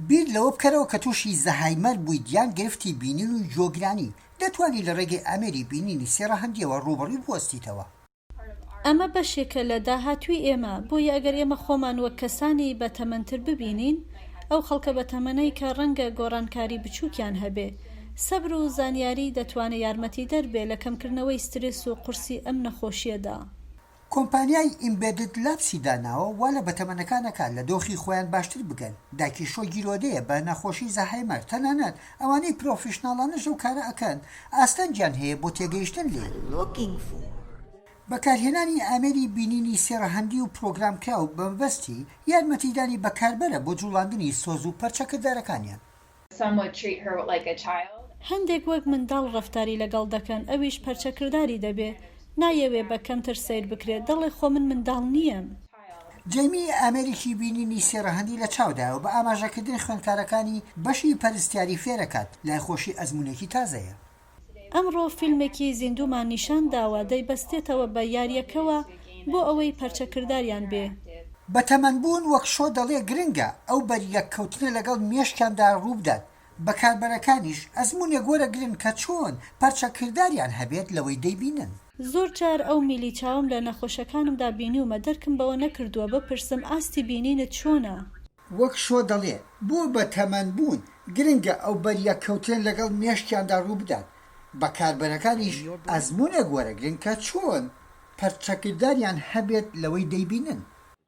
بیر لەوە بکەرەوە کە تووشی زەهایمەر بوویت یان گرفتی بینین و گوێگرانی، دەتوانی لە ڕێگەی ئامێری بینینی سێ ڕەهەندییەوە ڕووبەڕووی بوەستیتەوە. ئەمە بەشێکە لە داهاتووی ئێمە، بۆیە ئەگەر ئێمە خۆمان وەک کەسانی بەتەمەنتر ببینین، ئەو خەڵکە بەتەمەنەی کە ڕەنگە گۆڕانکاری بچووکیان هەبێ، سەبر و زانیاری دەتوانێ یارمەتیدەر بێ لە کەمکردنەوەی سترێس و قورسی ئەم نەخۆشییەدا. کۆمپانیای ئیمبێدد لاپسی داناوە وا لە بەتەمەنەکان ئەکات لە دۆخی خۆیان باشتر بگەن، دایکی شۆ گیرۆدەیە بە نەخۆشی زەهایمەر، تەنانەت ئەوانەی پرۆفیشناڵانەش ئەو کارە ئەکەن ئاستەنگیان هەیە بۆ تێگەیشتن لێی. بەکارهێنانی ئامێری بینینی سێ ڕەهەندی و پرۆگرامکراو بە مەبەستی یارمەتیدانی بەکاربەرە بۆ جوڵاندنی سۆز و پەرچەکردارەکانیان. هەندێک وەک منداڵ ڕەفتاری لەگەڵ دەکەن، ئەویش پەرچەکرداری دەبێ، نایەوێ بە کەمتر سەیر بکرێ، دەڵێ خۆ من منداڵ نییەم. جەیمی ئامێرێکی بینینی سێ ڕەهەندی لە چاودایە و بە ئاماژەکردن خوێندکارەکانی بەشی پەرستیاری فێرەکات، لای خۆشی ئەزموونێکی تازەیە. ئەمڕۆ فیلمێکی زیندوومان نیشان داوە دەیبەستێتەوە بە یارییەکەوە بۆ ئەوەی پەرچەکرداریان بێ. بەتەمەنبوون وەک شۆ دەڵێ گرنگە ئەو بەریەککەوتنە لەگەڵ مێشکیاندا ڕووبدات، بەکاربەرەکانیش ئەزموونێک وەرەگرن کە چۆن پەرچەکرداریان هەبێت لەوەی دەیبینن. زۆر جار ئەو میلی چاوەم لە نەخۆشەکانمدا بینیومە دەرکم بەوە نەکردووە بپرسم ئاستی بینینت چۆنە؟ وەک شۆ دەڵێ بۆ بەتەمەنبوون گرنگە ئەو بەریەککەوتنە لەگەڵ مێشکیاندا ڕووبدات، بەکاربەرەکانیش ئەزموونێک وەرەگرن کە چۆن پەرچەکرداریان هەبێت لەوەی دەیبینن.